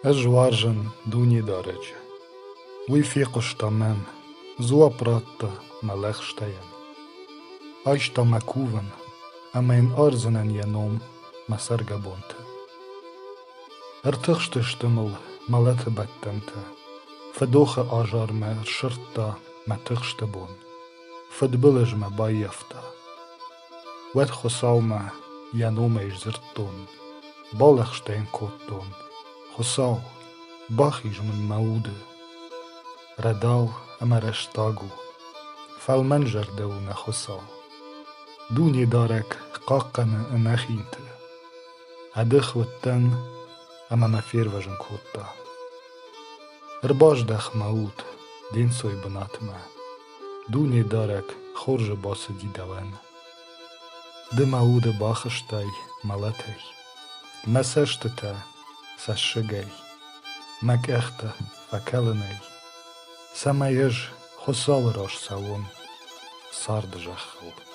Ӕз уарзын Дунедарӕджы. Уый фехъуыста мӕн, дзуапп радта мӕ лӕгъстӕйӕн. Айста мӕ кувын, ӕмӕ йын ардзынӕн йӕ ном мӕ цӕргӕбонты. Ӕртыхстысты мыл мӕлӕты бӕттӕнтӕ, фыдохы азар мӕ ӕрсырдта мӕ тыхсты бон, фыдбылыз мӕ баййӕфта. Уӕд Хуыцаумӕ йӕ номӕй сдзырдтон, балӕгъстӕ йын кодтон: Хуыцау, бахиз мын мӕ уды. Рӕдау ӕмӕ рӕстаг у, фӕлмӕнзӕрдӕ у нӕ Хуыцау. Дунедарӕг хъахъхъӕны ӕнӕхинты. Ӕдых уыдтӕн ӕмӕ мӕ фервӕзын кодта. Ӕрбаздӕх мӕ уд де нцой бынатмӕ. Дунедарӕг хорзы бацыди дӕуӕн. Ды мӕ уды бахызтай мӕлӕтӕй, мӕ цӕстытӕ цӕссыгӕй, мӕ къӕхтӕ фӕкӕлынӕй, цӕмӕй ӕз Хуыцауы раз цӕуон царды зӕххыл.